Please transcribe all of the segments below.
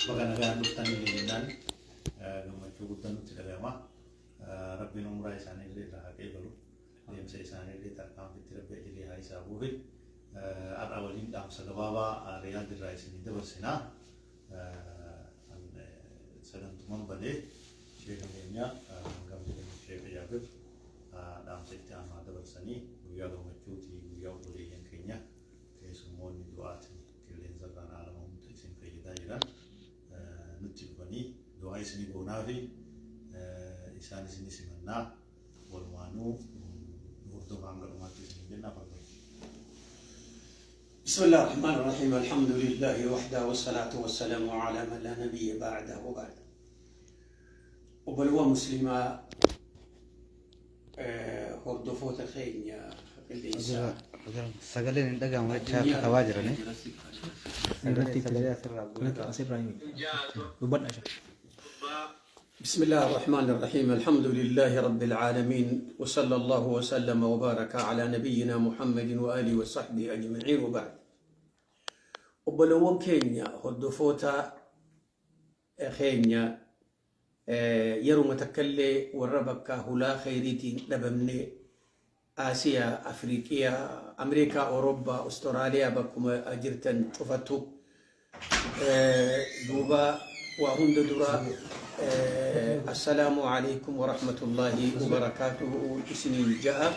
Baga nagaan dhuftan illee jennaan gammachuu guddaa nutti dhagahama. Rabbiin umraa isaanii illee irraa haa qeebalu. Deemsa isaanii illee tarkaanfitti Rabbi ajirii haa isaa buufi. Har'a waliin dhaamsa gabaabaa Riyaad irraa isinii dabarsina. Sagantuman banee sheeka keenya hangafni keenya Sheeka Jaabir dhaamsa itti aanu haa dabarsanii. Guyyaa gammachuuti, guyyaa obboleeyyan keenya keessummoonni du'aatiin qilleensa irraan aalama hunda isin fayyadaa jiran nutti dhufanii du'aa isinii goonaa fi isaan isinii simannaa walumaanuu nu hordofaa hanga dhumaatti isinii jenna fardoo. بسم الله الرحمن الرحيم، الحمد لله وحده، والصلاة والسلام على من لا نبي بعده، وبعد. Obbolowwan muslimaa hordofoota keenya qilleensa Sagaleen hin dhagahamu jechaa katabaa jirani. Sagalee asirraa guutuu. Asirraa himi. Dubbadha isha. بسم الله الرحمن الرحيم، الحمد لله رب العالمين، وصلى الله وسلم وبارك على نبينا محمد وآله وصحبه أجمعين، وبعد. Obbolowwan keenya hordofoota keenya yeruma takkallee warra bakka hulaa khayriitiin dhabamne, Aasiyaa, Afriiqiyaa, Ameerikaa, Awurooppaa, Austraaliyaa, bakkuma jirtan cufattu, duuba waa hunda dura assalaamu alaikum warahmatullaahi wabarakaatuhu isiniin ja'a.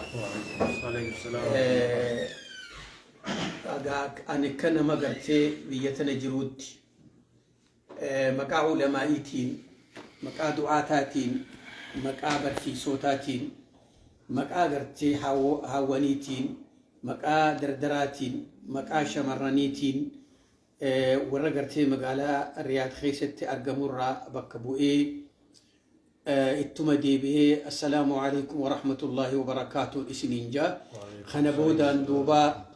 Egaa ani akka nama gartee biyya tana jiruutti maqaa ulamaa'iitiin, maqaa du'aataatiin, maqaa barsiisotaatiin, maqaa gartee haawwaniitiin, maqaa dardaraatiin, maqaa shamarraniitiin, warra gartee magaalaa Riyaad keessatti argamurraa bakka bu'ee ittuma deebi'ee assalaamu alaikum warahmatullaahi wabarakaatuun isiniin jaa. Kana boodaan duuba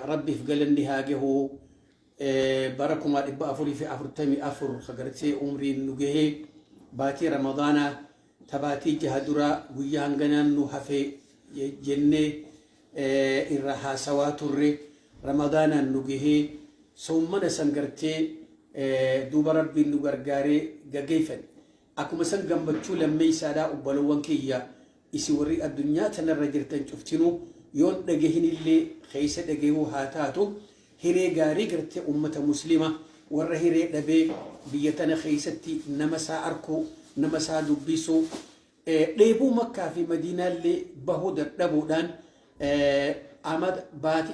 Rabbiif galanni haa gahu, bara 1444 gartee umriin nu gahee, baatii Ramadaanaa tabaatii 6 dura guyyaa hanganaan nu hafe jennee irra haasawaa turre, Ramadaanaan nu gahee, soommana san gartee duuba Rabbiin nu gargaaree gageeffan. Akkuma san gammachuu lammeeysaadhaa, obbolowwan kiyya, isin warri addunyaa tanarra jirtan cuftinuu yoon dhagahinillee keessa dhagahuu haa taatu, hiree gaarii gartee ummata muslima warra hiree dhabee biyya tana keessatti nama isaa arkuu, nama isaa dubbisuu, dheebuu Makkaa fi Madiinaallee bahuu dadhabuudhaan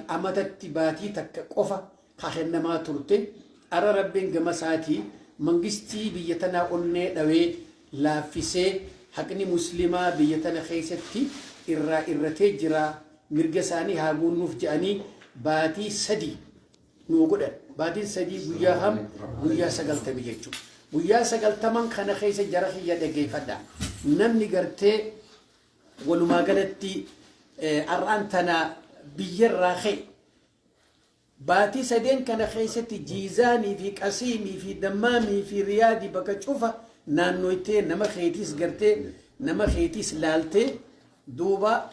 amatatti baatii takka qofa ka kennamaa turte, ara Rabbiin gama isaatii mangistii biyya tanaa onnee dhawee laaffisee, haqni muslimaa biyya tana keessatti irraa irratee jira, mirga isaanii haa guunnuuf jedhanii baatii 3 nuu godhan. Baatiin 3 guyyaa ham? Guyyaa 90 jechuudha. Guyyaa 90n kana keessa, jara kiyya dhaggeeffadha, namni gartee walumaa galatti har'aan tana biyyarraa ka'e baatii sadeen kana keessatti Jiizaanii fi Qasiimii fi Dammaamii fi Riyaadii bakka cufa naannoytee, nama keetiis gartee, nama keetiis laaltee, duuba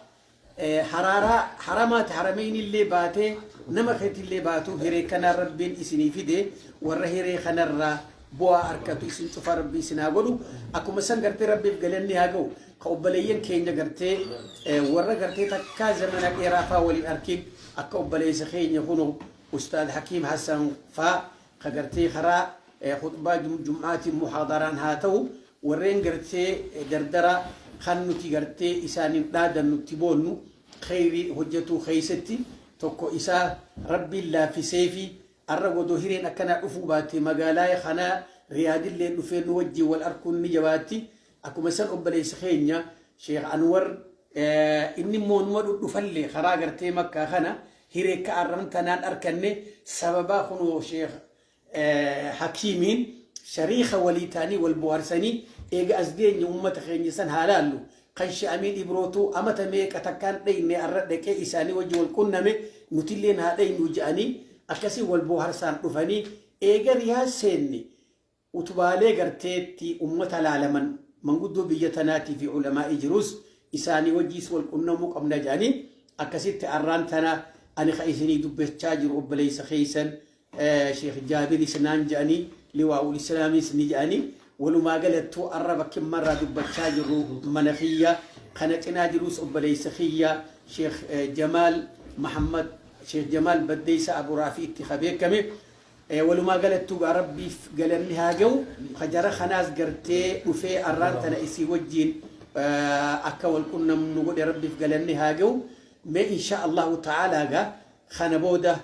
haraaraa haramaati harameen illee baatee, nama keetillee baatu, hiree kanaa Rabbiin isinii fide. Warra hiree kanarraa bu'aa harkatu isin cufa Rabbi isin haa godhu. Akkuma san gartee Rabbiif galanni haa ga'u, ka obboleeyyan keenya gartee warra gartee takkaa zamana dheeraa faa waliin arkin, akka obboleessa keenya kunu Ustaad Hakiim Hassan faa, ka gartee karaa khutbaa jum'aatiin, muhaadaraan haa ta'u, warreen gartee dardara kan nuti gartee isaaniin dhaadannu, itti boonnu, kheyrii hojjetuu keessatti tokko isaa Rabbiin laaffisee fi arra godoo hireen akkanaa dhufuu baatte magaalaa kanaa Riyaadillee dhufee nu wajjin wal arkuun ni jabaatti. Akkuma san obboleessa keenya Sheekh Anwar, inni immoo numa dhudhufallee karaa gartee Makkaa kana hiree akka arran tanaan arkanne sababaa kunoo Sheekh Hakiimiin shariika walii ta'anii wal bohaarsanii, eega as geenye ummata keenya san haa laallu, kan She'amiin Ibrootuu amata meeqa takkaan dheyne arra dhaqee isaanii wajji wal qunname, nutilleen haa dheynu je'anii akkasii wal boharsaan dhufanii. Eega Riyaad seenne utubaalee garteetti ummata laalaman, manguddoo biyya tanaatii fi ulamaa'ii jirus isaanii wajjiis wal qunnamuu qabna jedhanii, akkasitti arraan tana ani ka isinii dubbachaa jiru obboleessa keessan Sheekh Jaabiris naan jedhanii. Liwaa'ul Islaamis ni jedhani. Walumaa galattuu arra bakki marraa dubbachaa jirru mana kiyya. Kana cinaa jirus obboleessa kiyya Sheekh Jamaal Mahammad, Sheekh Jamaal Baddeessa Abu Raafii itti ka beekame. Walumaa galattuu gaa Rabbiif galanni haa ga'u. Ka jara kanaas gartee dhufee arraan tana isii wajjiin akka wal qunnamnu godhe Rabbiif galanni haa ga'u. Mee insha Allahu ta'aalaa gaa kana booda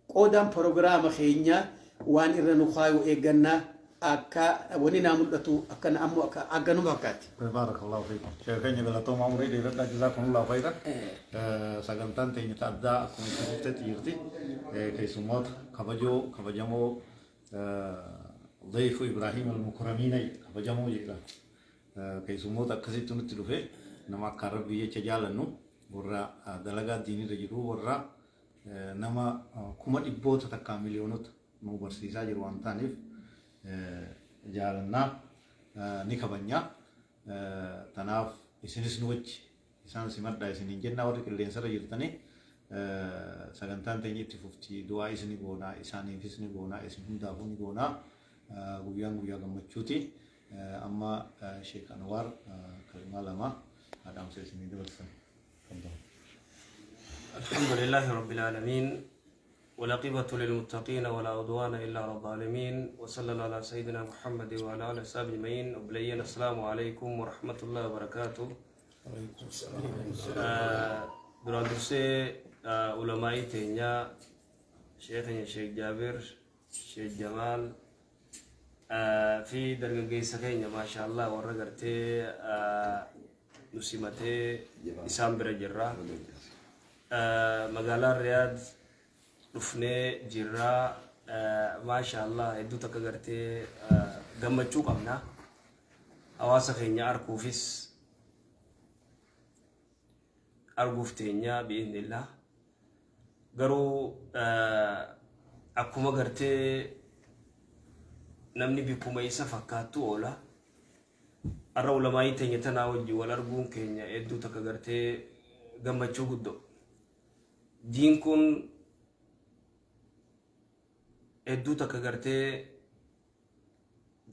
qoodaan prograama keenya waan irra nu kaayu eeggannaa akka wani naa mul'atu akkana ammoo akka akkanuma fakkaatti. Baarakallahu fiikum. Sheekh keenya galatoomaa, umurii dheeradhaa, jazaakumullahu khayran. Sagantaan teenya ta addaa akkuma itti fuftetti jirti. Keessummoota kabajoo kabajamoo, Dayfu Ibraahiim al-Mukramiina kabajamoo jedha. Keessummoota akkasitti nutti dhufe, nama akkaan Rabbii jecha jaalannu, warra dalagaa diinirra jiru, warra nama kuma dhibboota takkaa miliyoonota nu barsiisaa jiru waan ta'aniif jaalannaa, ni kabajnaa. Tanaaf isinis nu wajji isaan simadhaa isiniin jennaa. Warri qilleensarra jirtanii, sagantaan teenya itti fufti. Du'aa isini goonaa, isaaniifis ni goonaa, isin hundaafuu ni goonaa. Guyyaan guyyaa gammachuuti. Amma Sheek Anwaar kalimaa lama dhaamsa isinii dabarsan. الحمد لله رب العالمين، والعاقبة للمتقين، ولا عدوان إلا على الظالمين، وصلى الله على سيدنا محمد وعلى آله وصحبه أجمعين. وبلينا السلام عليكم ورحمة الله وبركاته. Duraan dursee ulamaa'ii teenya, sheekanya Sheek Jaabir, Sheek Jamaal fi dargaggeessa keenya, maasha Allah, warra gartee nu simatee isaan bira jirra. Magaalaa Riyaad dhufnee jirra. Maasha Allah, hedduu takka gartee gammachuu qabna. Hawaasa keenya arguufis arguuf teenya bi'iznillah. Garuu akkuma gartee namni bikkuma isa fakkaattu oola. Har'a ulamaayii teenya tanaa wajjin wal arguun keenya hedduu takka gartee gammachuu guddoo. Diin kun hedduu takka gartee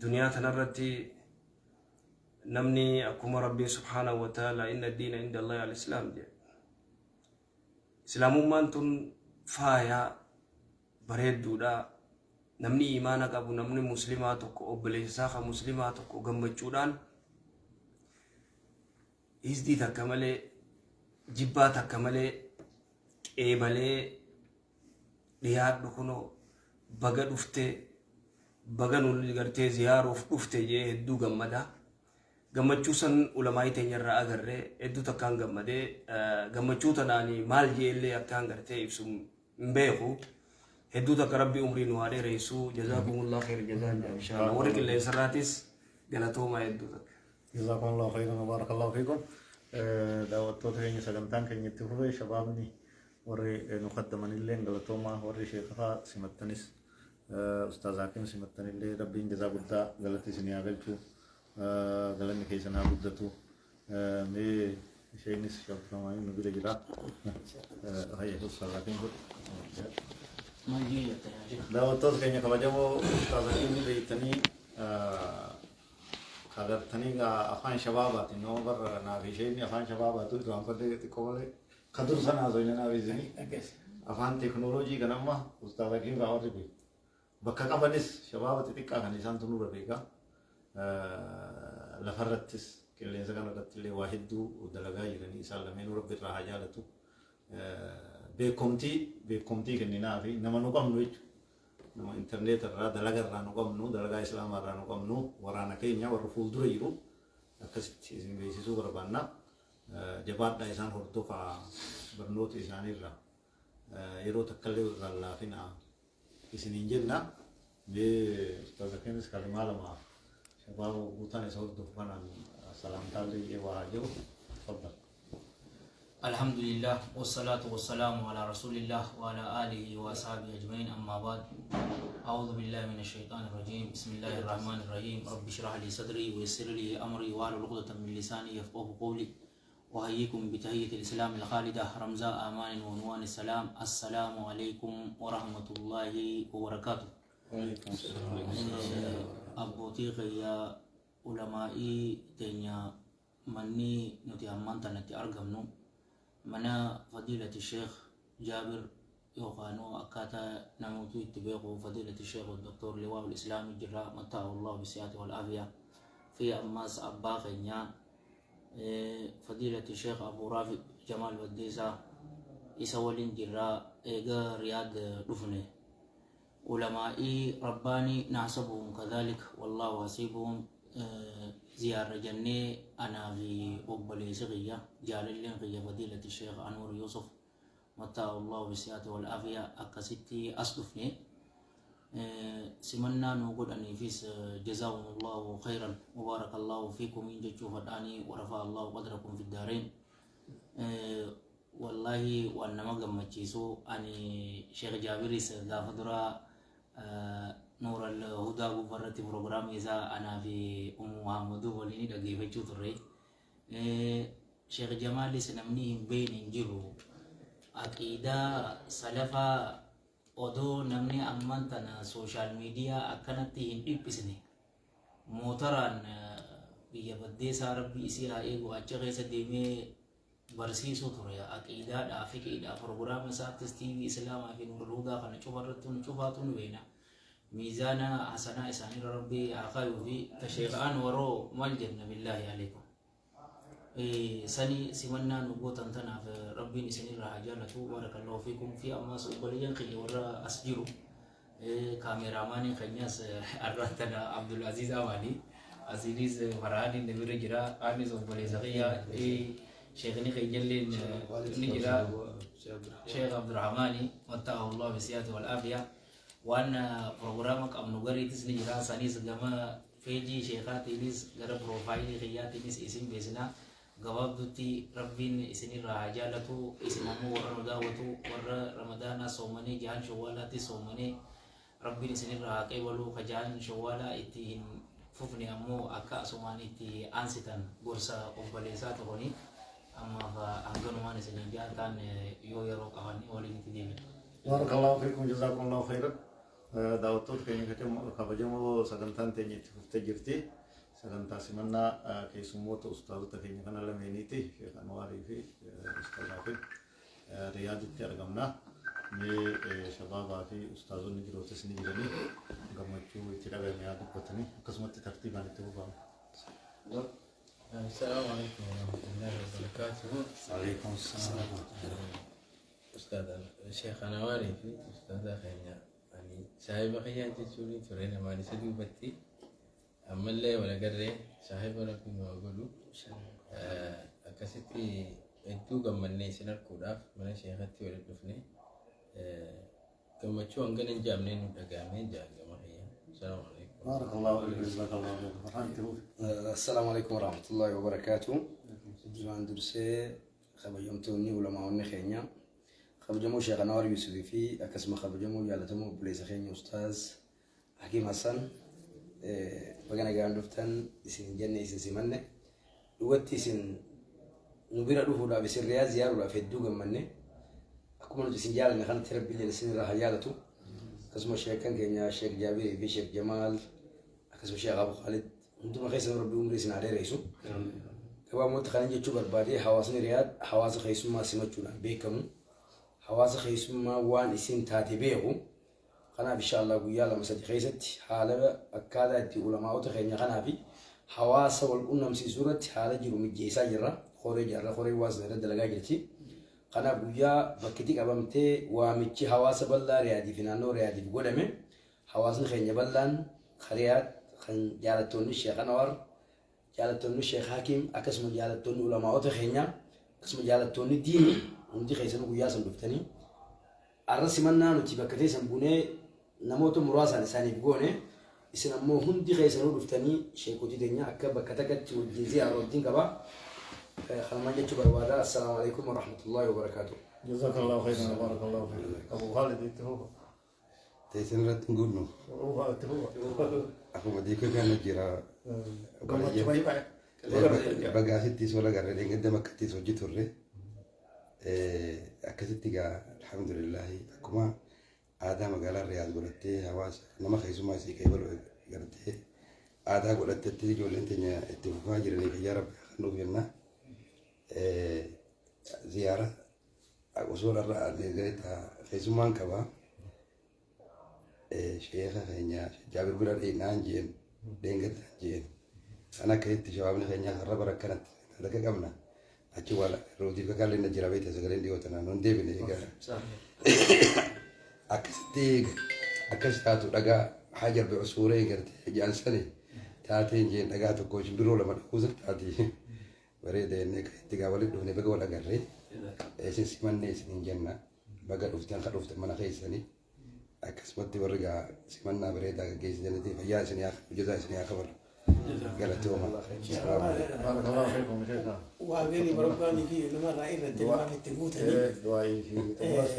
duniyaa tanarratti namni akkuma Rabbiin subhaanahu wa ta'ala "Inna diina inda Allahi al-Islaam" jedhe. Islaamummaan tun faayaa bareedduudha. Namni imaana qabu, namni muslimaa tokko obboleessa isaa kan muslimaa tokko gammachuudhaan hizdii takka malee, jibbaa takka malee qeebalee, "Dhiyaadhu, kunoo baga dhuftee, baga nu gartee ziyaaruuf dhufte" jee hedduu gammada. Gammachuu san ulamaayii teenya irraa agarree hedduu takkaan gammadee, gammachuu tanaani maal jeellee akkaan gartee ibsu hin beeku. Hedduu takka Rabbi umrii nu haa dheeressu. Jazaakumullah khayr jazaan jaa inshallah. Warri qilleensa irraatis galatoomaa hedduu takka. جزاكم الله خيرا وبارك الله فيكم. Daawwattoota keenya, sagantaan keenya itti fufee, shabaabni warri nu kaddamanillee galatoomaa, warri sheekafaa simattanis, ustaaz Hakim simattanillee Rabbiin jazaa guddaa galatti isinii haa galchu, galanni keessan haa guddatu. Mee isheenis shabtamanii nu bira jira. Hayya, ustaaz Hakim godhu. Daawwattoota keenya kabajamoo, ustaaz Hakim ni beektanii kagartanii afaan shabaabaatiin nama barra naaf isheen afaan shabaabaatu irraanfadhee xiqqoo malee ka dur sana haasofne naaf isinii afaan teekinooloojii kan amma ustaaz Hakim fa'aa warri beeku. Bakka qabanis shabaaba xixiqqaa kan isaan tunurra beekaa. Lafarrattis qilleensa kanarratti illee waa hedduu dalagaa jiranii, isaan lameenuu Rabbi irraa haa jaalatu. Beekomtii kenninaa fi nama nu qabnu jechuudha. Nama intarneet irraa, dalaga irraa nu qabnu, dalagaa islaamaa irraa nu qabnu, waraana keenya warra fuuldura jiru akkasitti isin beeksisuu barbaanna. Jabaadhaa, isaan hordofaa, barnoota isaaniirra yeroo takkallee irraa laafinaa isiniin jenna. Mee ustaaza keenyas kalimaa lama shabaaba guutaan isa hordofu kanaan salaamtaallee waa jiru. Tafaddal. الحمد لله والصلاة والسلام على رسول الله وعلى آله وأصحابه أجمعين، أما بعد، أعوذ بالله من الشيطان الرجيم، بسم الله الرحمن الرحيم، رب اشرح لي صدري ويسر لي أمري واحلل عقدة من لساني يفقهوا قولي. أحييكم بتحية الإسلام الخالدة، رمزاء أمان ونوان السلام، السلام عليكم ورحمة الله وبركاته. Abbootii kiyya, ulamaa'ii teenya, manni nuti ammaan tanatti argamnu mana fadiilati Sheekh Jaabir yookaan akkaataa namootu itti beeku fadiilati Sheekh Dr. Liwaa'ul Islaamii jirra, matta'ahu Allahu bisiyaati wal aafiya, fi ammaas abbaa keenya fadiilati Sheekh Abu Raafi Jamaal Baddeessaa isa waliin jirra. Eega Riyaad dhufne ulamaa'ii rabbaanii naasabuhum kadhalik wallaahu hasiibuhum ziyaarra jennee anaa fi obboleessi kiyya, jaalalleen kiyya, fadiilati Sheekh Anwar Yusuf matta'ahu Allahu bisiyaati wal aafiya akkasitti as dhufne. Simannaa nu godhaniifis jazaahumullahu khayran wabaarakallahu fiikum jechuu fadhaanii, warafa Allahu qadrakum fiddaarain. Wallaahi waan nama gammachiisu, ani Sheekh Jaabiris gaafa duraa Nuural Hudaa gubbaarratti piroogiraamii isaa anaa fi Ummu Muhammaduu waliin dhaggeeffachuu turre. Sheekh Jamaalis namni hin beekne hin jiru. Aqiidaa salafaa odoo namni ammaan tana social media akkanatti hin dhiphisne mootoraan biyya Baddeessaa, Rabbi isii haa eegu, achi keessa deemee barsiisuu ture aqiidaadhaa, fiqiidhaa. Piroogiraama isaattis TV Islaamaa fi Nuurul Hudaa kana cufarratti nu cufaatu nu beena. Miizaana hasanaa isaaniirra Rabbi haa kaayuu fi Sheekh Anwaroo maal jenna, billaahi alaikum. Sani simannaa nu gootan tanaaf Rabbiin isinirraa haa jaalatu, barakallahu fiikum. Fi ammaas obboleeyyan kiyya warra as jiru, kaameraamaanii keenyas arraan tana Abdulaziz Amaani asiinis Farhaaniin na bira jira, anis obboleessa kiyya sheekni keenyalleen ni jira, Sheekh Abdurrahmaani matta'ahu Allah bisiyaati wal aafiya. Waan proogiraama qabnu gariitis ni jira, sanis gama feejii sheekaatiinis gara piroofaayilii kiyyaatiinis isin beesina. Gabaabdutti Rabbiin isinirraa haa jaalatu. Isin ammoo warra nu daawwatu, warra Ramadaanaa soomanii, jahan Shawwaalaatti soomanii, Rabbiin isinirraa haa qeebalu. Ka jahan Shawwaalaa itti hin fufne ammoo akka asumaan itti aansitan gorsa obboleessaa tokkoni. Ammaaf hanganumaan isiniin jaataan, yoo yeroo qaban waliin itti deebina. Barakallahu fiikum, jazakumullahu khairan. Daawwattoota keenya kabajamoo, sagantaan teenya itti fuftee jirti. Sagantaa simannaa keessummoota ustaazota keenya kana lameeniiti. Sheekh Anwaarii fi Ustaaz Hafiz Riyaaditti argamna. Mee shabaabaa fi ustaazonni birootis ni jiranii, gammachuu itti dhagahame haa dubbatanii, akkasumatti tartiibaan itti fufama. السلام عليكم ورحمة الله وبركاته. عليكم السلام. أستاذ الشيخ أنواري في أستاذ خينا يعني صاحب خيان تشوني ترينا ما نسدو بتي أما اللي ولا قري صاحب ربي ما أقوله akkasitti hedduu gammannee isin arguudhaaf mana sheekatti walitti dhufne, gammachuu hangana hin jaamnee nu dhagahamee jaagama kiyya. Salaamu alaikum. بارك الله فيك، جزاك الله خير. فرحان تفوف. السلام عليكم ورحمة الله وبركاته. Duraan dursee kabajamtoonni ulamaawwanni keenya, kabajamoo Sheekh Anwar Yusufii fi akkasuma kabajamoo jaallatamoo obboleessa keenya Ustaaz Hakiim Hassan, baga nagaan dhuftan isin jenne, isin simanne. Dhugatti isin nu bira dhufuudhaaf, isin Riyaad ziyaaruudhaaf hedduu gammanne. Akkuma nuti isin jaalanne kanatti Rabbi illee isin irraa haa jaalatu. Akkasuma sheekan keenya Sheekh Jaabirii fi Sheekh Jamaal, akkasuma Sheekh Abu Khalid, hunduma keessan Rabbi umrii isin haa dheeressu. Gabaabumatti kanan jechuu barbaade, hawaasni Riyaad hawaasa keessummaa simachuudhaan beekamu. Hawaasa keessummaa waan isin taate beeku. Kanaaf inshallah guyyaa 2-3 keessatti haala akkaataa itti ulamaa'ota keenya kanaa fi hawaasa wal qunnamsiisuu irratti haala jiru mijeessaa jirra. Koree jaarra, koree hawaasni irra dalagaa jirti. Kanaaf guyyaa bakkitti qabamtee waamichi hawaasa bal'aa Riyaadii fi naannoo Riyaadiif godhame, hawaasni keenya bal'aan Riyaad kan jaalattoonni Sheekh Anwar, jaalattoonni Sheekh Hakiim, akkasuma jaalattoonni ulamaa'ota keenya, akkasuma jaalattoonni diinii hundi keessanuu guyyaa san dhuftanii, arra simannaa nuti bakka teessan bunee namoota muraasaan isaaniif goone, isin ammoo hundi keessanuu dhuftanii sheekotii teenya akka bakka takkatti wajjin ziyaaruu wajjin qaba. Kanumaan jechuu barbaada. Assalaamu alaikum warahmatullahi wabarakaatuh. جزاك الله خيرا وبارك الله فيك. أبو خالد اتفوق. Teessan irratti hin guunnu. اتفوق. Akkuma diikoo kana jira. Gammachuu baay'ee. Bagaasittis wal agarre, dheengadda Makkattis hojii turre. Akkasitti gaa, alhamdulillahi, akkuma Aadaa magaalaa Riyaad godhattee hawaasa nama keessumaa isii qeebalu gartee aadaa godhattetti ijoolleen teenya itti fufaa jiranii fayyaa rabbi haa kennuuf jenna. Ziyaara osoo dharra keessummaan qaba. Sheeka keenya Jaabir bira dhiinaan jeen dheengaddaan jeen kan akka itti shabaabni keenya har'a bara akkanatti takka qabna. Achi wal rootiif kakaallee na jira beekta sagaleen dhiyoo tanaan nun deebine egaa. Akkasitti akkas taatu dhagaa hajar bi usuuree gartee jaansani taateen jeen dhagaa tokko shimbiroo lama dhaquusa taati. Bareeda jennee kan itti gaa walitti dhufne baga wal agarree isin simannee isin hin jenna baga dhuftan ka dhuftan mana keessanii akkasumatti warri gaa simannaa bareedaa gaggeessitanitti fayyaa isin haa hojjetaa isin haa kabalu galatooma. Barakallahu fiikum sheekha. Waa gani barbaanii fi namarraa irratti namaaf itti guutanii. Du'aa'ii fi xumuraas.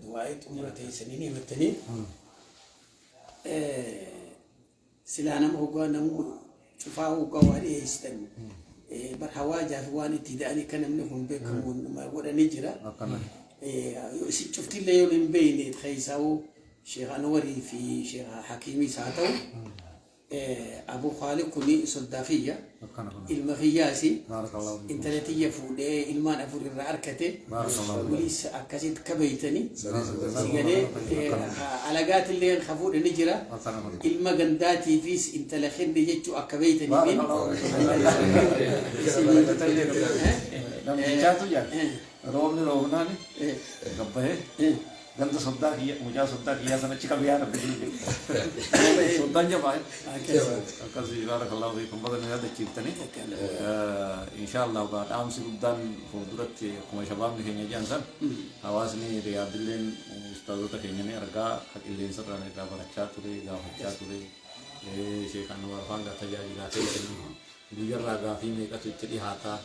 Du'aa'ii xumura teessanii ni himattanii. Silaa nama hoggaa namuu cufaa hoggaa waa dhiyeessitan. Bar hawaajaa fi waan itti da'anii kan namni kun beekamu godhanii jira. Cuftillee yoo hin beekne keessaa'uu Sheekh Anwarii fi Sheekh Hakiimiis haa ta'u. Abu Khaaliq kuni soddaa kiyya. Ilma kiyyaasi. Intala tiyya fuudhee ilmaan afur irraa arkate. Waliis akkasitti kabeeytani. Sigalee alagaatillee ka fuudhe ni jira. Ilma gandaatiifis intala kenne jechuu akka beeytaniif. Namtichaatu jaa roobni roobnaan gabbahee ganda soddaa kiyya mucaa soddaa kiyyaa sana achi qabee yaa rabbi jedhe. Soddaan jabaa. Akkasii barakallahu fiikum baga nu yaadachiiftanii. Inshaallah gaa dhaamsi guddaan fuulduratti akkuma shabaabni keenya jedhan san hawaasni Riyaadilleen ustaazota keenya ni argaa ka qilleensa irraan irraa barachaa ture gaafachaa ture. Sheekh Anwar faan gaa tajaajilaa keessanii guyyarraa gaafii meeqatu itti dhihaataa.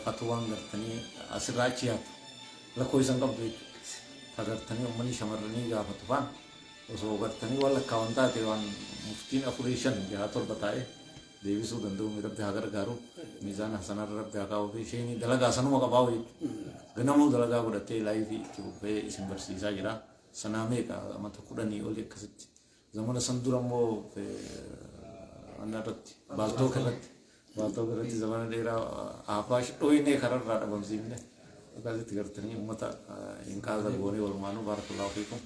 Fatwaan gartanii asirraa achi yaatu rakkoo isan qabdu jechuudha. Ta gartanii uummanni shamarranii gaafatu faan osoo gartanii waan lakkaawan taate waan muftiin afurii shan jaha torba taa'ee deebisuu danda'u rabbi haa gargaaru miizaana hasanarra rabbi haa kaa'uu fi isheen dalagaa sanuma qabaa jechuudha. Ganamuu dalagaa godhatee laayifii itti bobba'ee isin barsiisaa jira. Sanaa meeqa amata 10 olii akkasitti. Zamana san dura immoo irratti baaltoo irratti baaltoo irratti zamana dheeraa abbaash dhoyinee kararraa dhabamsiifne akkasitti gartanii uummata hin qaasa goonee walumaanuu barakallahu fiikum.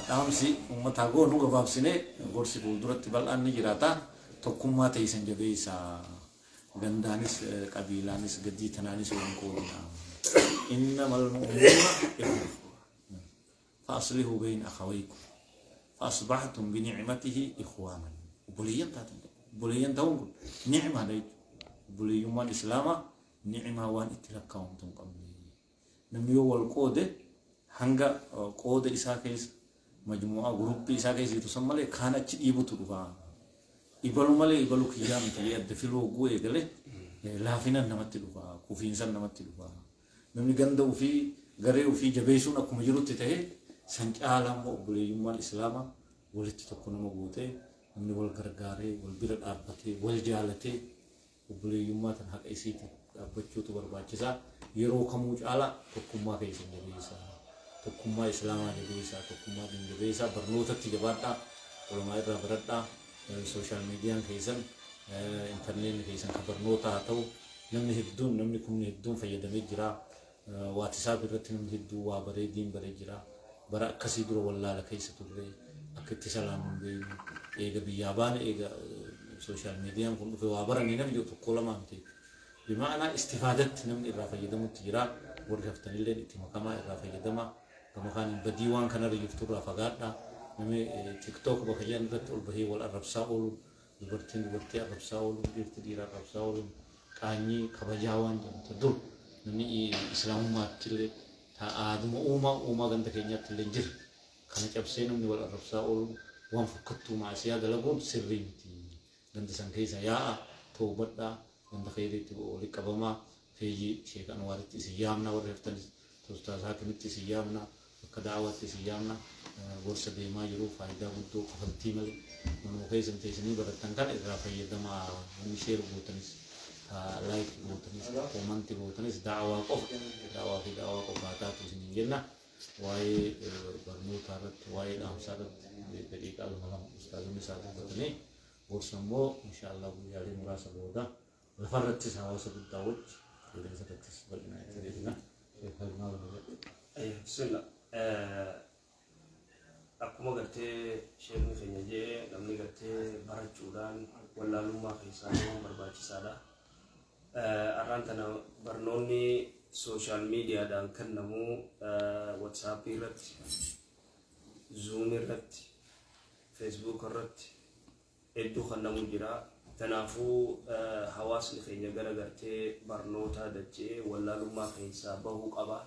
Dhaamsi uummataa goonu gabaabsinee gorsi fuulduratti bal'aan ni jiraata. Tokkummaa teessan jabeessaa gandaanis qabiilaanis gaddii tanaanis waliin qoodina. Innamal mu'minuuna ikhwa. Fa-aslihu bayna akhawaykum fa-asbahtum binicmatihi ikhwaanan. Obboleeyyan taatan obboleeyyan ta'uun kun nicmaadha jechuudha. Obboleeyyummaan Islaamaa nicmaa waan itti lakkaa'amtu hin qabne. Namni yoo wal qoode hanga qooda isaa keessa majmu'aa guruppii isaa keessa jirtu san malee kaan achi dhiibutu dhufa. Ibalu malee ibalu kiyyaa miti jedhee adda filuu hogguu eegale laafinan namatti dhufa, kufiinsan namatti dhufa. Namni ganda ofii garee ofii jabeessuun akkuma jirutti ta'ee san caalaa immoo obboleeyyummaan Islaamaa walitti tokko nama gootee namni wal gargaaree wal bira dhaabbatee wal jaalatee obboleeyyummaa tan haqa isiitiin dhaabbachuutu barbaachisaa. Yeroo kamuu caalaa tokkummaa keessan jabeessaa. Tokkummaa Islaamaa jabeessaa, tokkummaa diin jabeessaa, barnootatti jabaadhaa, ulamaa irraa baradhaa, sooshaal miidiyaan keessan, intarneetni keessan ka barnootaa haa ta'u. Namni hedduun namni kumni hedduun fayyadamee jira. Waatisaap irratti namni hedduun waa baree diin baree jira. Bara akkasii dura wallaala keessa turre akka itti salaannu hin beeknu. Eega biyyaa baane eega sooshaal miidiyaan kun dhufe waa baranii namni jedhu tokko lamaa miti. Bima'anaa istifaadatti namni irraa fayyadamutti jira. Warri haftanilleen itti makamaa irraa fayyadamaa. Gama kaaniin badii waan kanarra jirtu irraa fagaadhaa. Namni TikTok bakka jedhan irratti ol bahee wal arrabsaa ooluun dubartiin dubartii arrabsaa ooluun dhiirti dhiira arrabsaa ooluun qaanyii kabajaa waan jedhamtu dur namni islaamummaatti illee ta aaduma uumaa uumaa ganda keenyaatti illee hin jirre kana cabsee namni wal arrabsaa ooluun waan fokkattuu maasiyaa dalaguun sirrii miti. Ganda san keessa yaa'a toobadhaa ganda kheyriitti walitti qabamaa feejii Sheek Anwaaritti isin yaamna warri haftanis Ustaaz Haakimitti isin yaamna bakka da'awaatti isin yaamna gorsa deemaa jiru faayidaa guddoo kafaltii malee manuma keessan teessanii barattan kana irraa fayyadamaa wanni sheer gootanis ta like gootanis koomanti gootanis da'awaa qofa da'awaa fi da'awaa qofa haa taatu isiniin jenna. Waa'ee barnootaa irratti, waa'ee dhaamsaa irratti daqiiqaa lama lama ustaazonni isaa dubbatanii, gorsa immoo inshaallah guyyaalee muraasa booda lafarrattis hawaasa guddaa wajji qilleensa irrattis bal'inaan itti deebina. Bismillah. Akkuma gartee sheekni keenya jee, namni gartee barachuudhaan wallaalummaa keessaa bahuun barbaachisaadha. Arraan tana barnoonni social mediadhaan kennamu WhatsAppii irratti, Zoomii irratti, Facebook irratti hedduu kennamu jira. Kanaafuu hawaasni keenya gara gartee barnoota dachee wallaalummaa keessaa bahuu qaba.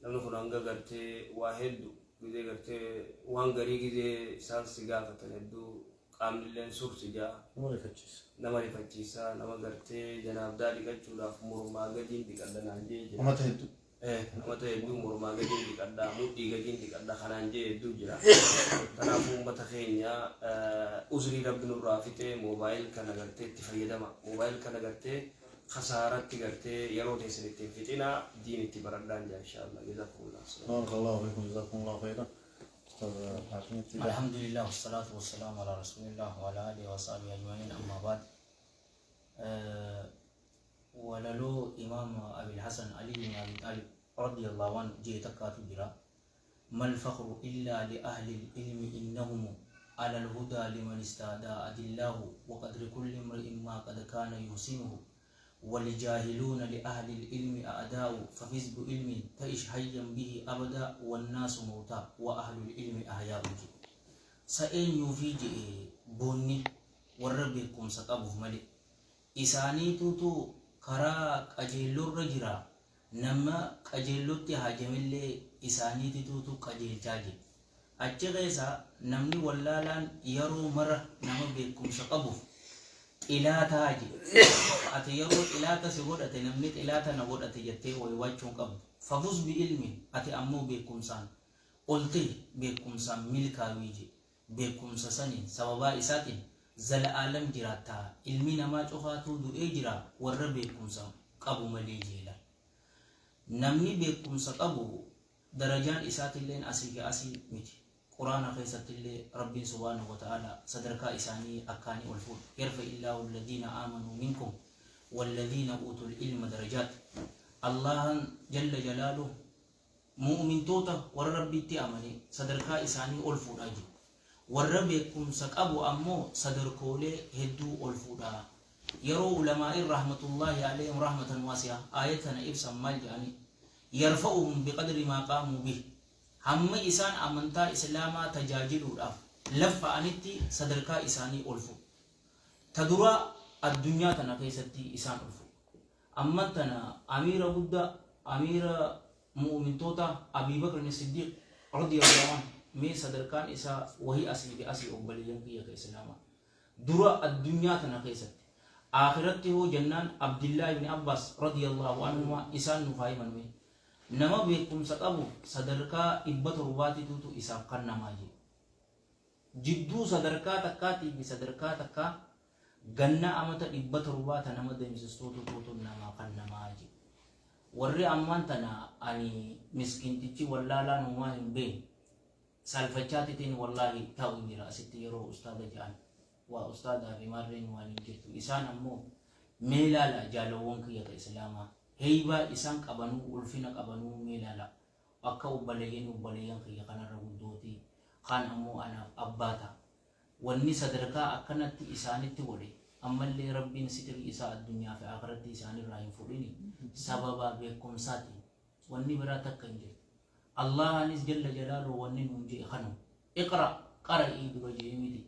Namni kun hanga gartee waa hedduu gizee gartee waan garii gizee isaan si gaafatan hedduu qaamni illee sursi jaa. Nama rifachiisa. Nama rifachiisa. Nama gartee janaabdaa dhiqachuudhaaf mormaa gadiin dhiqadha naan jee jira. Amata hedduu. Amata hedduu mormaa gadiin dhiqadha, mudhii gadiin dhiqadha kanaan jee hedduu jira. Kanaafuu uummata keenya, uzrii Rabbi nurraa fixee, mobile kana gartee itti fayyadama. Mobile kana gartee kasaaratti gartee yeroo teessan ittiin fixinaa, diin itti baradhaan jaa inshaallah. Jazakumullah. Barakallahu fiikum, jazakumullahu khairan. Ustaaz Haakimitti. الحمد لله والصلاة والسلام على رسول الله وعلى آله وصحبه أجمعين أما بعد. Walaloo إمام أبي الحسن علي بن أبي طالب رضي الله عنه جي تكاتو جرا: ما الفخر إلا لأهل العلم، إنهم على الهدى لمن استهدى أدلاه، وقدر كل امرئ ما قد كان يحسنه، والجاهلون لأهل العلم أعداء، ففز بعلم تعش حيا به أبدا، والناس موتى وأهل العلم أحياء. Sa'eenyuu fi je'e boonni warra beekumsa qabuuf malee, isaaniitutu karaa qajeellorra jira, nama qajeellotti haajamillee isaaniititutu qajeelchaa jira. Achi keessa namni wallaalaan yeroo mara nama beekumsa qabuuf xilaataa jedhe. Ati yeroo xilaata si godhate, namni xilaata na godhate jettee waywaachuun qabdu. ففز بعلم, ati ammoo beekumsaan olte, beekumsaan milkaawii jedhe. Beekumsa saniin, sababaa isaatiin zala'aalam jiraattaa. Ilmi namaa cufaatuu du'ee jira, warra beekumsa qabu malee jeela. Namni beekumsa qabu darajaan isaatilleen asii fi asii miti. Quraana keessattillee Rabbiin سبحانه وتعالى sadarkaa isaanii akkaanii ol fuudhe: يرفع الله الذين آمنوا منكم والذين أوتوا العلم درجات. Allahan جل جلاله mu'mintoota, warra Rabbitti amane, sadarkaa isaanii ol fuudhaa jiru. Warra beekumsa qabu ammoo sadarkoolee hedduu ol fuudhaa. Yeroo ulamaa'in رحمة الله عليهم رحمة واسعة aayat tana ibsan maal jedhanii? يرفعهم بقدر ما قاموا به, hamma isaan amantaa Islaamaa tajaajiluudhaaf laffa'anitti sadarkaa isaanii ol fuudhu. Ta dura addunyaa tana keessatti isaan ol fuudhu. Amman tana amiira guddaa, amiira mu'mintoota, Abii Bakr Siddiiq رضي الله عنه, mee sadarkaan isaa wahii asii fi asii, obboleeyyan kiyya ka Islaamaa. Dura addunyaa tana keessatti. Akhiratti hoo jennaan, Abdillaa ibn Abbaas رضي الله عنهما isaan nuuf haa himan mee. Nama beekumsa qabu sadarkaa 700titu isaaf kennamaa jiru. Jidduu sadarkaa takkaatii fi sadarkaa takkaa ganna amata 700 ta nama deemsistuutu tuutu namaa kennamaa jiru. Warri ammaan tana ani miskintichi wallaalaan homaa hin beekne salfachaatitiin wallaahi taa'u jira asitti. Yeroo ustaada jedhan waa ustaadaa fi maarreen waan hin jirtu. Isaan ammoo mee ilaala, jaalawwan kiyya ka Islaamaa, heeybaa isaan qabanuu, ulfina qabanuu mee ilaala. Akka obboleeyyan kiyya kanarra guddootii kaan ammoo anaaf abbaata. Wanni sadarkaa akkanatti isaanitti godhe, ammallee Rabbiin sitirii isaa addunyaa fi akhiratti isaanirraa hin fudhini, sababa beekumsaati. Wanni biraa takka hin jirtu. Allahanis جل جلاله wanni nuun jee kanu اقرأ, qara'ii dura jee miti?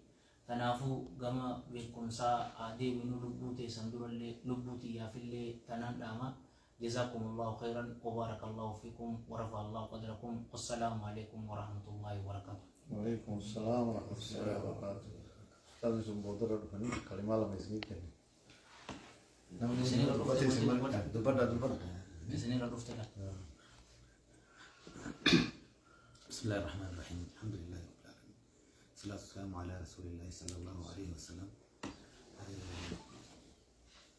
Kanaafuu gama beekumsaa haa deebinu. Lubbuu teessan durallee, lubbuu xiyyaafillee tanaan dhaama. جزاكم الله خيرا وبارك الله فيكم ورفع الله قدركم، والسلام عليكم ورحمة الله وبركاته. وعليكم السلام ورحمة الله وبركاته. Ustaazni sun boodarra dhufanii kalimaa lama isinii kenne. Namni dubbatee isin dubbadhaa, dubbadhaa. Isinirra dhufte. بسم الله الرحمن الرحيم، الحمد لله رب العالمين، والصلاة والسلام على رسول الله صلى الله عليه وسلم.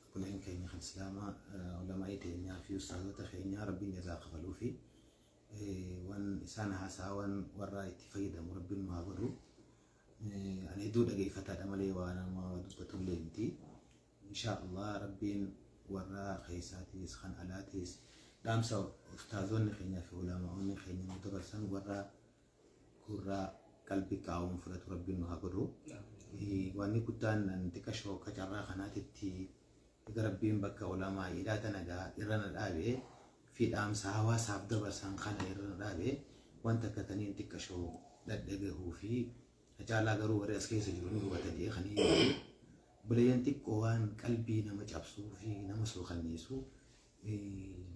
Obboleen keenya kan Islaamaa, ulamaa'ii teenyaa fi ustaazota keenya, Rabbiin jazaa kafaluu fi waan Isaan haasawaan warra itti fayyadamu Rabbiin nu haa godhu. Ani hedduu dhageeffataadha malee waa nama dubbatullee miti. Insha Allah Rabbiin warra keessaatiis kan alaatiis dhaamsa ustaazonni keenyaa fi ulamaa'onni keenya nu dabarsan warra gurraa qalbii qaawuun fudhatu Rabbiin nu haa godhu. Wanni guddaan an xiqqashoo akka carraa kanaatitti egaa Rabbiin bakka ulamaa hidhaa tana gaa irra na dhaabe fi dhaamsa hawaasaaf dabarsan kana irra na dhaabe wanta akka taniin xiqqashoo dhadhagahuu fi caalaa garuu warri as keessa jiru ni hubata jedhee kan hin buleeyyan xiqqoo waan qalbii nama cabsuu fi nama suukanneessu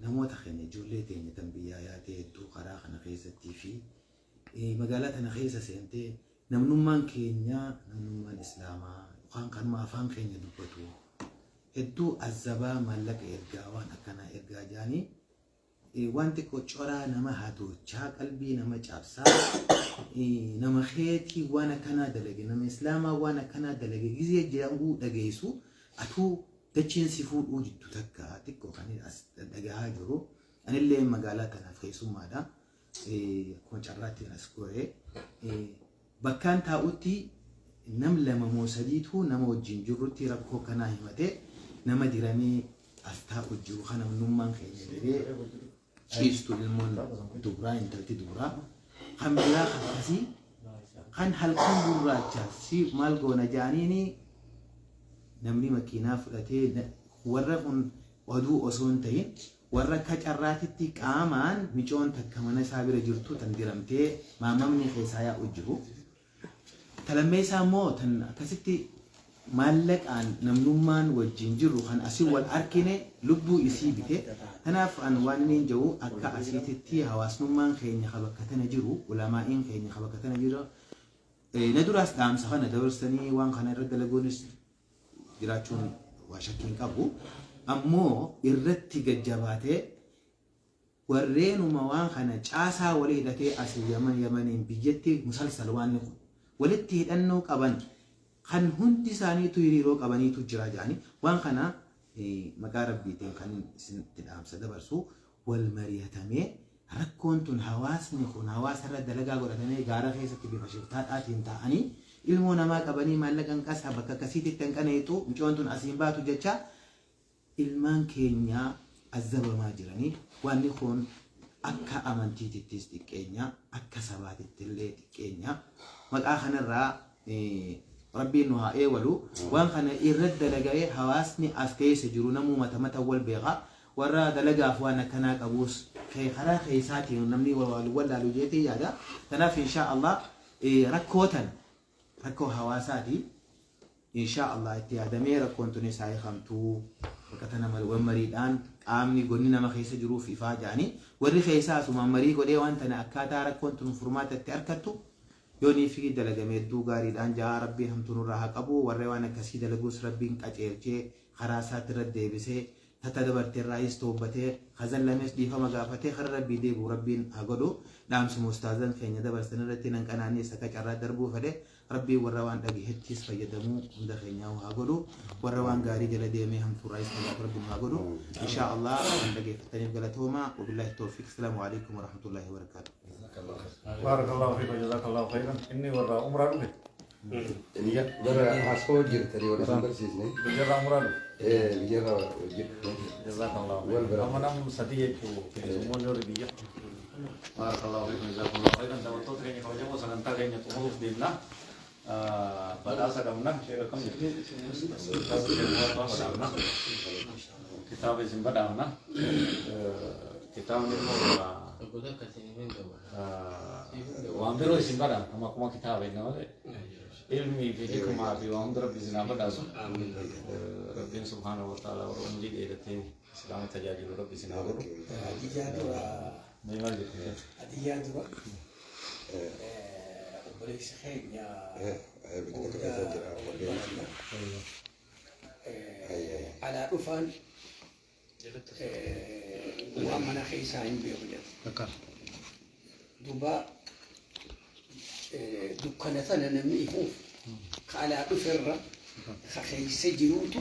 namoota keenya ijoollee teenya tan biyyaa yaatee hedduu karaa kana keessattii fi magaalaa tana keessa seentee namnummaan keenya namnummaan islaamaa yookaan kanuma afaan keenya dubbatu hedduu azabaa maallaqa ergaa waan akkanaa ergaa jaanii waan xiqqoo coraa nama hadoochaa qalbii nama cabsaa nama keetii waan akkanaa dalage nama islaamaa waan akkanaa dalage gizee jedhamuu dhageessu atuu dachiin si fuudhuu jiddu takka xiqqoo kan as dhagahaa jiru. Anillee magaalaa tanaaf keessummaadha. Akkuma carraatti as goree bakkaan taa'utti nam lama moo sadiitu nama wajjin jirrutti rakkoo kanaa himatee nama diramee as taa'u jiru kana namnummaan keenya jedhee ciistu ilmoon dubraa intalti dubraa kan biraa akkasii kan halkan gurraacha si maal goona jaaniini namni makiinaa fudhatee warra kun oduu osoo hin ta'in warra akka carraatitti qaamaan micoon takka mana isaa bira jirtu tan diramtee maamamni keessaa yaa'u jiru. Talammeessaa immoo tan akkasitti maallaqaan namnummaan wajjin jirru kan asii wal arkine lubbuu isii bite. Kanaaf an waan inni jiru akka asiititti hawaasnummaan keenya ka bakka tana jiru ulamaa'iin keenya ka bakka tana jiru na duraas dhaamsa kana dabarsanii waan kana irra dalaguunis jiraachuun waa shakkiin qabu. Ammoo irratti gajjabaatee warreenuma waan kana caasaa walii hidhatee asii Yaman Yamaniin biyyatti musalsal waan kun walitti hidhannoo qaban kan hundi isaaniitu hiriiroo qabaniitu jira jedhanii waan kana maqaa Rabbiitiin kan isinitti dhaamsa dabarsu wal mari'atamee rakkoon tun hawaasni kun hawaasarra dalagaa godhatamee gaara keessatti bifa shiftaadhaatiin ta'anii ilmoo namaa qabanii maallaqa hin qasaa bakka akkasiitti hin qaneexu mucoon tun asiin baatu jecha ilmaan keenyaa azabamaa jiranii wanni kun akka amantiitittis xiqqeenya akka sabaatitti illee xiqqeenya maqaa kanarraa Rabbiin nu haa eewalu waan kana irratti dalaga'ee hawaasni as keessa jiru namuu mata mata wal beeka warra dalagaaf waan akkanaa qabuus karaa keessaatiin namni wallaalu jeetee yaada kanaaf insha Allah rakkootan rakkoo hawaasaati insha Allah itti yaadamee rakkoon tun isaa hiikamtuu bakka tana mariidhaan qaamni gonni nama keessa jiruuf ifaa jedhanii warri keessaa asumaan marii godhee waan tana akkaataa rakkoon tun furmaata itti argattu yoonii fi dalagame hedduu gaariidhaan jaha Rabbiin hamtuu nurraa haa qabu warra waan akkasii dalaguus Rabbiin qaceelchee karaa isaatti irra deebisee tata dabarteerraayis toobbatee hazallames dhiifama gaafatee karaa Rabbii deebi'u Rabbiin haa godhu dhaamsuma ustaazan keenya dabarsan irratti nan qanaannees akka carraa darbuu fedhe Rabbiin warra waan dhagahettis fayyadamuu hunda keenyaa haa godhu warra waan gaarii jala deemee hamtuurraayis fagaatu Rabbiin haa godhu insha Allah waan dhageeffataniif galatooma wabillahi tawfiiq assalaamu alaikum warahmatullahi wabarakaatu. بارك الله فيك وجزاك الله خيرا إني ورا عمرة به Bara haasoo jirtanii wal isin barsiisne. بجرة عمرة به Biyyarra hojjetu. جزاك الله خيرا أما نم سدية في ربيع بارك الله فيكم جزاكم الله خيرا دعوتو تريني كوجمو سننتا كيني تمروف ديمنا بدأ قمنا شيء كم كتاب اسم بدأنا كتاب نمو waan biroo isin badhaan amma akkuma kitaaba inni malee ilmii fi hikmaa fi waan hunda rabbi isin haa badhaasu rabbiin subhaanahu wa ta'ala warra umrii dheeratee islaama tajaajilu rabbi isin haa godhu. Hadiyyaa dura Mee maal jettu? Hadiyyaa dura obboleessi keenya alaa dhufaan waan mana keessaa hin beeku jedha. Duuba dukkana tana namni ifuuf ka alaa dhuferra ka keessa jiruutu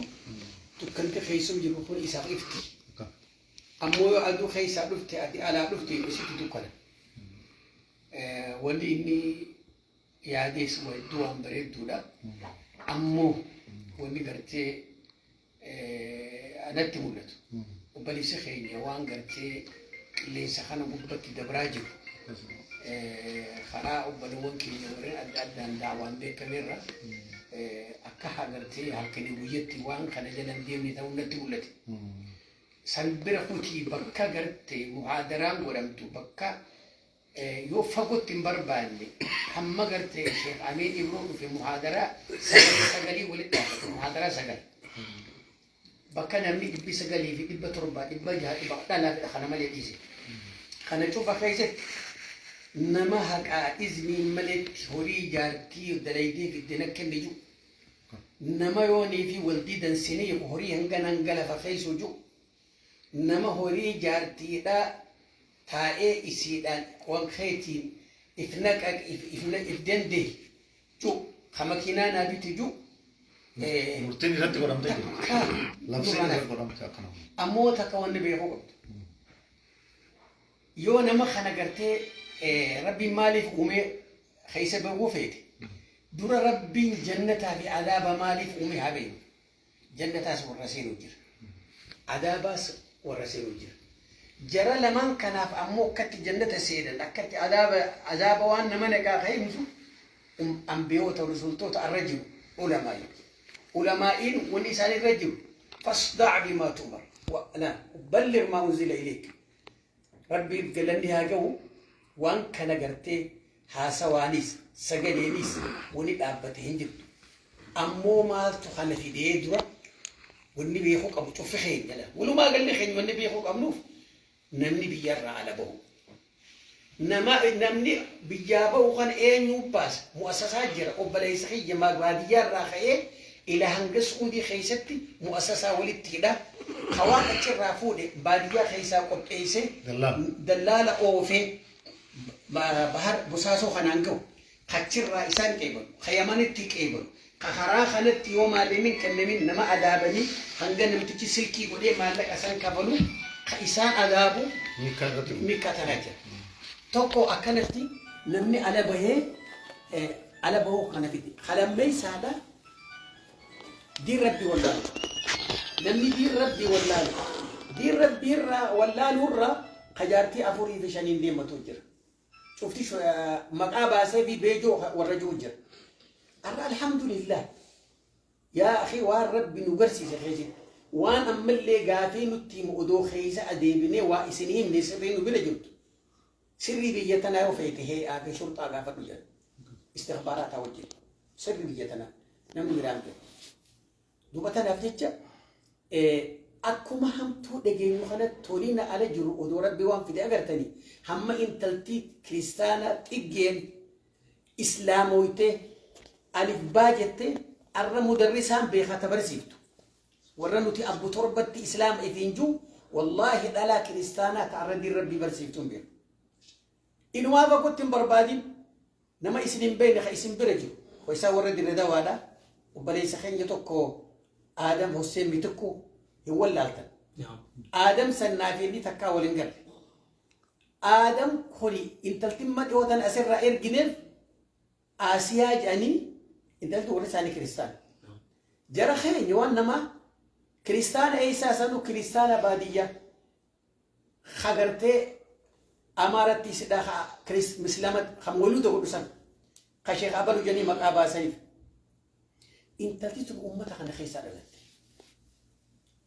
dukkanti keessa jiru kun isaaf ifti. Ammoo yoo aduu keessaa dhufte ati alaa dhufte isitti dukkana. Wanni inni yaadees hedduu waan bareedduudha. Ammoo wanni gartee anatti mul'atu. Obboleessi keenya waan gartee qilleensa kana gubbatti dabraa jiru. Karaa obbolowwan keenya warreen adda addaan daawaan beekamerra akka agartee halkanii guyyatti waan kana jala hin deemne ta'uu natti mul'ate. San bira kutii bakka gartee muhaadaraan godhamtu, bakka yoo fagootti hin barbaanne, hamma gartee Sheekh Amiin Ibroo dhufe muhaadaraa sagalii sagalii walitti dhaabbate, muhaadaraa sagal. Bakka namni 900, 600, dhibba dhalaa fedha kana malee dhiise. Kana cufa keessatti nama haqaa iznii maletti horii jaartii dalaydee fidde na kenne jiru. Nama yoonii fi wal diidan sinii horii hanga hanga lafa keessu jiru. Nama horii jaartiidhaa taa'ee isiidhaan waan keetiin if naqaq if dandee ju ka makiinaa naa biti ju. Murtiin irratti godhamtee jirti. Labsiin irratti godhamte akkana. Ammoo takka wanni beekuu qabdu. Yoo nama kana gartee Rabbiin maaliif uumee keessa bahuu feete, dura Rabbiin jannataa fi adaaba maaliif uume haa beeknu. Jannataas warra seenu jira. Adaabaas warra seenu jira. Jara lamaan kanaaf ammoo akkatti jannata seenan, akkatti adaaba waan nama naqaa ka'imsu ambiyoota rusultoota arra jiru ulamaa'i. Ulamaa'iin wanni isaan irra jiru فاصدع بما تؤمر لا بلغ ما أنزل إليك. Rabbiif galanni haa gahu, waan kana gartee haasawaanis sagaleenis wani dhaabbate hin jirtu. Ammoo maaltu kana fidee dura wanni beekuu qabu cuffi keenya la. Walumaa galli keenya wanni beekuu qabnuuf namni biyyarraa ala bahu. Nama namni biyyaa bahu kan eenyu baasa? Mu'assasaa jira. Obboleessa kiyya baadiyyaarraa ka'ee ila hanga Suudii keessatti mu'assasaa walitti hidha. Hawaan achirraa fuudhe baadiyyaa keessaa qopheessee dallaala oofee bahar Bosaasoo kanaan gahu. Achirraa isaan qeebalu. Ka Yamanitti qeebalu. Ka karaa kanatti yoo maallaqni hin kennamin nama adaabanii hanga namtichi silkii godhee maallaqa isaan kafalu ka isaan adaabu miikkaa tanaa jira. Tokko akkanatti namni ala bahee ala bahuu kana fide. Kalammeessaadha, diin Rabbii wallaalu. Namni diin Rabbii wallaalu. Diin Rabbii irraa wallaaluu irraa kajaartii afurii fi shaniin deematu jira. Cufti maqaa baasee fi beejoo warra jiru jira. Har'a alhamdulillah, yaa akhi, waan Rabbi nu garsiise keessatti waan ammallee gaafii nutti himu odoo keessa adeebinee waa isin himne sirrii nu bira jirtu. Sirrii biyya tanaa yoo feete hee'aa fi shurxaa gaafadhu jedha. Istikbaaraataa wajjin. Sirrii biyya tanaa namni biraan beeku. Duuba tanaaf jecha akkuma hamtuu dhageenyu kana tolina ala jiru odoo Rabbi waan fide agartanii hamma intaltii kiristaanaa xiggeen islaamoytee alif baa jettee arra mudarrisaan beekata barsiiftu. Warra nuti abbu torbatti islaama ifiin jiru, wallaahi dhalaa kiristaanaa ta arra diin Rabbii barsiiftu hin beeku. Inumaa fagootti hin barbaadin, nama isin hin beekne ka isin bira jiru. Isaa warra dirre dawaadha. Obboleessa keenya tokko Aadam Hosseen Mitikku hin wallaaltan. Aadam sannaa fi inni takkaa waliin galle. Aadam kuni intaltimma dhiyootan asirraa ergineef Aasiyaa jedhanii, intalti warri isaanii kiristaana. Jara keenya waan namaa kiristaana eessaa sanuu kiristaana baadiyyaa hagartee Amaaratti sidha mislama kan waluuta godhu san ka Sheekh Abalu jedhanii maqaa baasaniif. Intalti tun uummata kana keessaa dhalatte.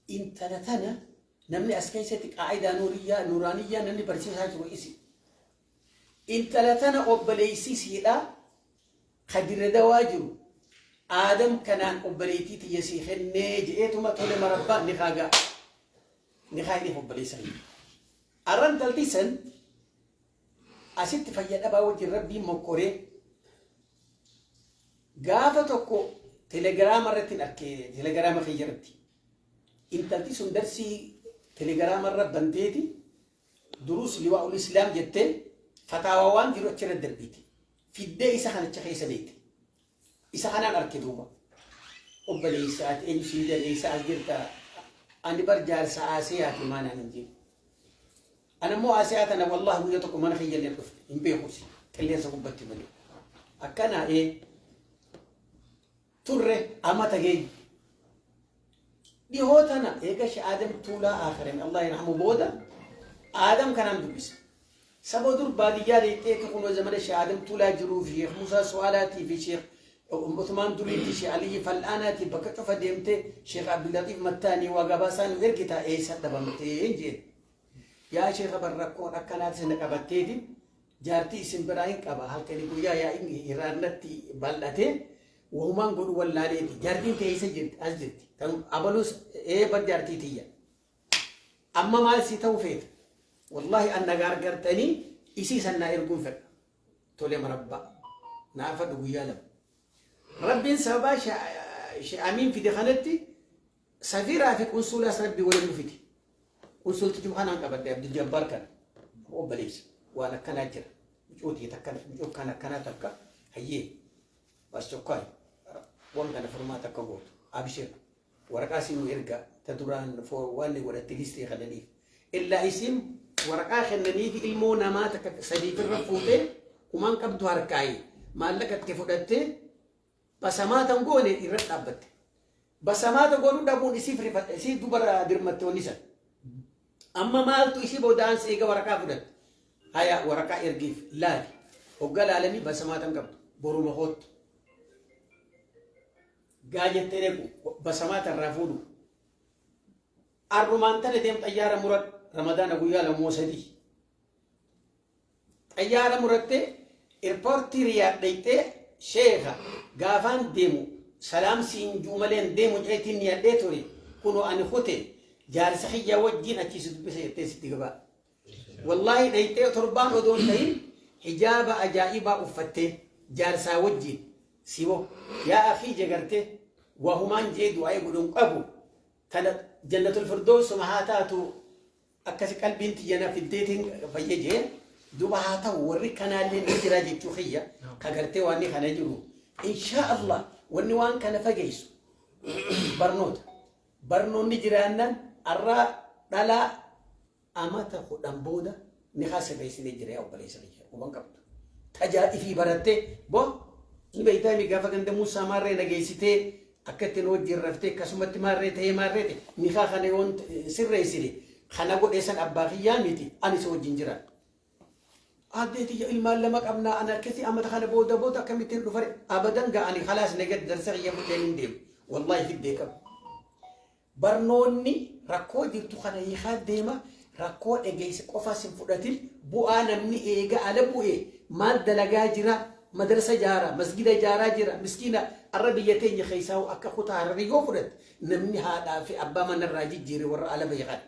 Intala tana namni as keessatti qaa'idaa nuuriyyaa nuuraaniyyaa namni barsiisaa jiru isi. Intala tana obboleessisiidha ka dirre dawaa jiru Aadam kanaan obboleettii tiyya sii kennee je'eetuma tole marabbaa ni kaagaa. Ni kaayiniif obboleessa kiyya. Arra intalti san asitti fayyadhabaa wajjin Rabbiin mokkoree gaafa tokko telegiraama irratti arke, telegiraama kiyya irratti. Intalti sun darsii telegiraama irra banteeti duruus liwaa'ul islaam jettee fataawaa waan jiru achirra darbiti. Fiddee isa kanacha keessa beekte. Isa kanaan arke duuba. Obboleessa, ati eenyu siin jedhe? Eessa as jirta? Ani bar jaarsa Aasiyaati maanaan hin jiru. Ani immoo Aasiyaa tana wallahi guyyaa tokko mana kiyya illee dhufte hin beekusi. Qilleensa gubbatti malee. Akkanaa ee turre amata geenye. Dhihoo tana eega Aadam Tuulaa akhirin Allah yarhamu booda Aadam kanaan dubbisa. Saba dur baadiyyaa deettee kunoo zamana Sheekh Aadam Tuulaa jiruu fi Sheekh Musaa Su'aalaatii fi Sheekh Uthmaan Duriitii Sheekh Aliyyi Fal'aanaatii bakka cufa deemtee Sheekh Abdullatiif Mattaanii waa gabaasaa nu ergitaa eessa dhabamtee jeen. Yaa Sheekha bar rakkoon akkanaati sana qabatteeti jaartii isin biraa hin qaba halkanii guyyaa yaa'iin hiraannatti bal'atee wahumaan godhu wallaaleeti jaartiin ta'e isa jirti as jirti kan abaluus ee bar jaartii tiyya. Amma maal si ta'u feeta? Wallahi anna gargartanii isii sannaa erguun fedha. Tole marabbaa. Naafadhu guyyaa lama. Rabbiin sababaa amiin fide kanatti safiiraa fi qunsuulaas rabbi waliin nu fide. Qunsuultichi kanaan qabadhe Abdul Jabbaar kana. Obboleessa waan akkanaa jira. Mucootii takka mucoo kan akkanaa takka hayyee baas tokkaay waan kana furmaata akka gootu. Abshir waraqaa siin nu ergaa ta duraan waan godhatte listii kananiif. Illaa isin waraqaa kennaniif ilmoo namaa takka sadiifirra fuutee kumaan qabdu harkaayee maallaqa itti fudhattee basamaatan goone irra dhaabbatte. Basamaata godhuu dhabuun isiif isii dubara dirmatte wanni san. Amma maaltu isii booda'aan eega waraqaa fudhatte. Haya waraqaa ergiif laali. Hogga laalanii basamaatan qabdu boruma hoottu. Gaa jettee deeku basamaata irraa fuudhu. Arrumaan tana deem xayyaara muradhu Ramadaana guyyaa lamoo sadii. Xayyaara murattee eerpoortii Riyaad dhayxee sheeka gaafaan deemu salaam siin juu malee deemu jeetiin niyadhee ture kunoo ani kute jaarsa kiyyaa wajjin achi si dubbisa jettee sitti gabaa. Wallaahi dhayxee torbaan odoo hin ta'in hijaaba ajaa'ibaa uffattee jaarsaa wajjin sibo yaa akii jagartee wahumaan jee du'aa godhuun qabu tana jannatul firdoosuma haa taatu akkasi qalbiin tiyyana fiddeetiin fayye jee duba haa ta'u warri kanaallee ni jira jechuu kiyya ka gartee waan kana jiru inshaa Allah wanni waan kana fageessu barnoota barnoonni jiraannaan arraa dhalaa amata 10 booda ni haasirreessinee jira yaa obboleessa kiyya quban qabdu tajaajilii barattee boo ni beektaa mi gaafa ganda Muusaa maarree nageessitee akka ittiin wajjin raftee akkasumatti maarree ta'ee maarree ta'e nikaa kana yoon sirreessine kana godhee san abbaa kiyyaa miti ani isa wajjin jira. Addee tiyya ilmaan lama qabnaa ana akkasii amata kana booda booda akkamittiin dhufare abadan ga'anii khalaas nagaa darsa kiyya fudheen hin deemu wallaahi fiddee qabu. Barnoonni rakkoo jirtu kana hiikaa deema rakkoo dhageesse qofaas hin fudhatin bu'aa namni eega ala bu'e maal dalagaa jira madrasa jaara masgida jaaraa jira miskiina arra biyya teenya keessaa akka kutaa hararii yoo fudhatte namni haadhaa fi abbaa manarraa jijjiire warra ala beekan.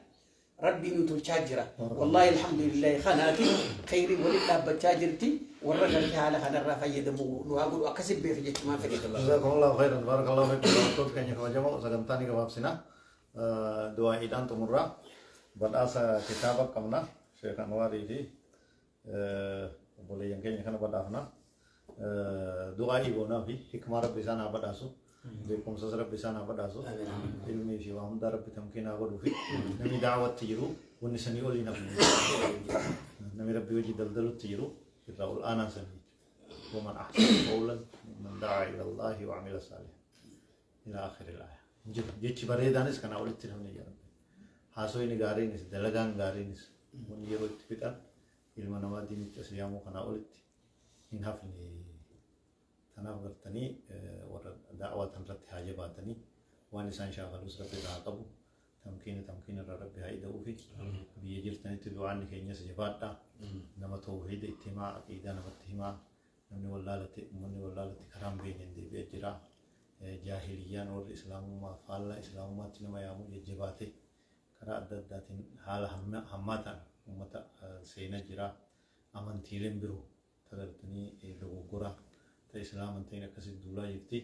Rabbii nu tolchaa jira. Wallaahi alhamdulillahi kanaati khayrii waliin dhaabbachaa jirti warra gartee haala kanarraa fayyadamu nu haa godhu akkasi beeku jechumaan fedhe. Jazakumullahu khairan. Barakallahu fiikum. Daawwattoota keenya kabajamoo sagantaa ni gabaabsina. Du'aa'iidhaan xumurraa badhaasa kitaaba qabna. Sheekh Anwaarii fi obboleeyyan keenya kana badhaafna. Du'aa'ii goonaa fi hikmaa rabbi isaan haa badhaasu. Beekumsas rabbi isaan haa badhaasu. Ilmii fi waa hundaa rabbi tamkiin haa godhuu fi namni daawwatti jiru wanni sanii olii nafni. Namni rabbi hojii daldalutti jiru irraa ol aanaan sanii. ومن أحسن قولا ممن دعا إلى الله وعمل صالحا إلى آخر الآية. Jechi bareedaanis kanaa olitti namni jedhamu. Haasoyni gaariinis dalagaan gaariinis wanni yeroo itti fixan ilma namaa diinitti as yaamuu kanaa olitti hin hafne. Kanaaf gartanii warra daawwaa tanarratti haa jabaatanii waan isaan shaakalus rabbi irraa haa qabu. Tamkiina tamkiina irraa rabbi haa ida'uu fi biyya jirtanitti du'aanni keenyas jabaadhaa. Nama tawhiida itti himaa, aqiidaa namatti himaa. Namni wallaalate uummanni wallaalate karaan beekneen deebi'ee jira. Jaahiliyyaan warri islaamummaa faallaa islaamummaatti nama yaamuu jajjabaate karaa adda addaatiin haala hammaataan uummata seenaa jira. Amantiileen biroo tagartanii dogoggora ta islaaman ta'in akkasitti duulaa jirti.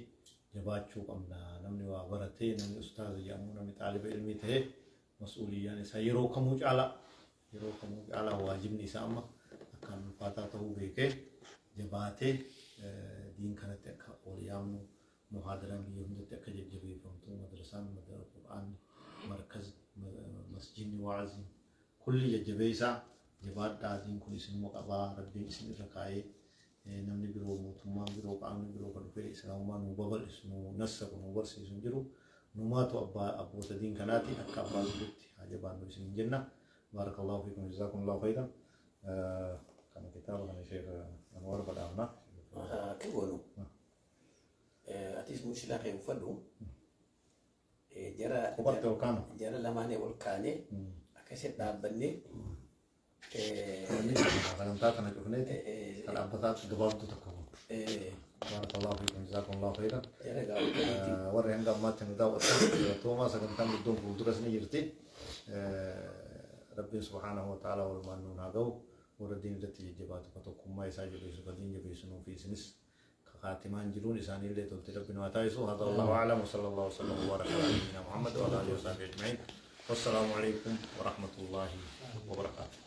Jabaachuu qabna namni waa baratee namni ustaaza jedhamu namni xaaliba ilmii ta'ee mas'uuliyyaan isaa yeroo kamuu caalaa waajibni isaa amma akkaan ulfaataa ta'uu beekee jabaatee diin kanatti akka ol yaamnu muhaadaraan biyya hundatti akka jajjabeeffamtu madrasaan qur'aanni markaz masjidni waaziin kulli jajjabeessaa jabaadhaa diin kun isinuma qabaa rabbiin isin irra kaa'ee Namni biroo, mootummaan biroo, qaamni biroo kan dhufee islaamummaa nu babal'isu, nu nassaku, nu barsiisu hin jiru. Numaatu abbaa abboota diin kanaati. Akka abbaa jirutti haa jabaannu isin jenna. Baarakallahu fiikum, jazaakumullahu khayran. Kana kitaaba kana Sheekh Anwar badhaafna. Akka goonu atis mushilaa kee uffadhu, jara Kophatti ol kaanu. Jara lamaanii ol kaanee akkasitti dhaabbannee. Sagantaa kana cufneeti kan dhaabbataa gabaabduu tokko. Baarakallahu fiikum, jazaakumullahu khayran. Jara gaafatameeti. Warri hanga ammaatti nu daawwatan, galatoomaa. Sagantaan guddoon fuulduras ni jirti. Rabbiin subhaanahu wa ta'ala walumaan nuun haa ga'u. Warra diin irratti jajjabaatu, ka tokkummaa isaa jabeessu, ka diin jabeessu nuu fi isinis, ka kaatimaan jiruun isaaniillee tolte Rabbi nu haa taasisu. Hada Allahu a'lam wa sallallahu wa sallam wa baraka ala nabiyyina Muhammad wa ala alihi wa sahbihi ajma'in. Wassalaamu alaikum wa rahmatullahi wa barakaatuh.